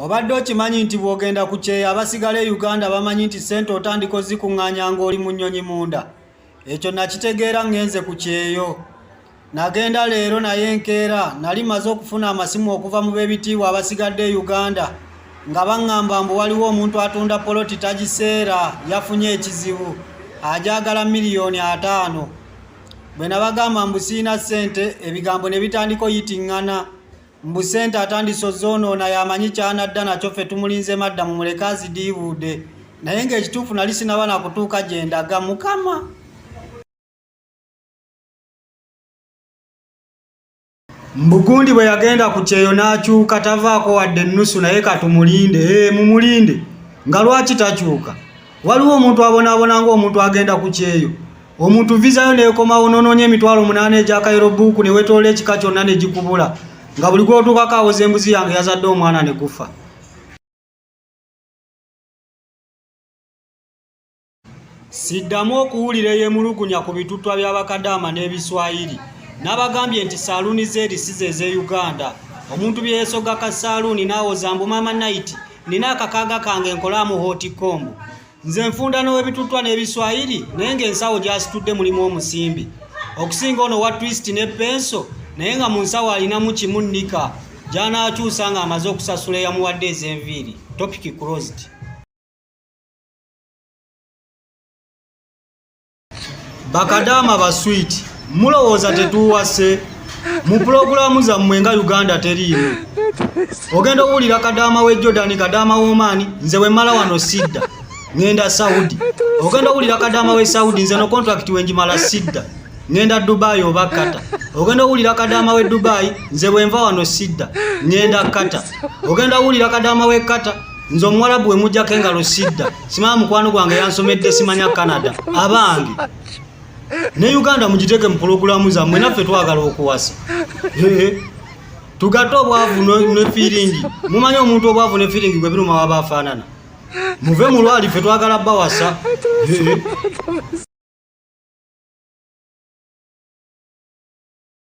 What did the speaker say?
Obadde okimanyi nti bw'ogenda ku kyeyo abasigala e Uganda bamanyi nti ssente otandika ozikuŋŋaanya ng'oli mu nnyonyi munda? Ekyo nakitegeera ŋŋenze ku kyeyo. Nagenda leero naye enkeera nali maze okufuna amasimu okuva mu b'ebitiibwa abasigadde e Uganda nga baŋŋamba mbu waliwo omuntu atunda poloti tagiseera yafunye ekizibu agyagala 50,000,000. Bwe nabagamba mbu sirina ssente ebigambo ne bitandika oyitiŋŋana. Mbu ssente atandise ozoonoona y'amanyi ky'anadda nakyo ffe tumulinze madda mumuleke azidiibuude naye ng'ekituufu nali sinaba na kutuuka gye ndaga Mukama. Mbu gundi bwe yagenda ku kyeyo n'akyuka tavaako wadde ennusu naye katumulinde. Ee mumulinde nga lwaki takyuka? Waliwo omuntu abonaabona ng'omuntu agenda ku kyeyo. Omuntu visa yo neekomawo n'onoonya 800,000 egya Kayiro buuku ne weetoola ekika kyonna ne gikubula nga buli gw'otuukako awoza embuzi yange yazadde omwana ne gufa. Siddamu okuwulira eyeemulugunya ku bituttwa bya bakadaama n'ebiswayiri. Nabagambye nti saaluuni z'eri si ze z'e Uganda. Omuntu bye yeesogga ka saaluuni n'awoza mbu maama Night nnina akakaaga kange nkolaamu hot comb. Nze nfunda n'owebituttwa n'ebiswayiri naye ng'ensawo gy'asitudde mulimu omusimbi okusinga ono owa twist ne penso naye nga mu nsawo alinamu kimu nnika gy'anaakyusa ng'amaze okusasula eyamuwadde ez'enviiri. Topic closed. Bakadaama ba sweet mulowooza tetuwase mu pulogulaamu zammwe nga Uganda teriimu. Ogenda owulira kadaama w'e Jordan, kadaama w'Oman, nze we mmala wano sidda ŋŋenda Saudi. Ogenda owulira kadaama w'e Saudi, nze no contract we ngimala sidda ŋŋenda Dubai oba Qatar. Ogenda owulira kadaama w'e Dubai, nze bwe nva wano sidda ŋŋenda Qatar. Ogenda owulira kadaama w'e Qatar, nze omuwarabu we mujjako engalo sidda simanya mukwano gwange yansomedde simanya Canada. Abange ne Uganda mugiteeke mu pulogulaamu zammwe, naffe twagala okuwasa. Tugatte obwavu ne fiiringi. Mumanyi omuntu obwavu ne fiiringi gwe biruma waba afaanana. Muve mu lwali, ffe twagala bawasa.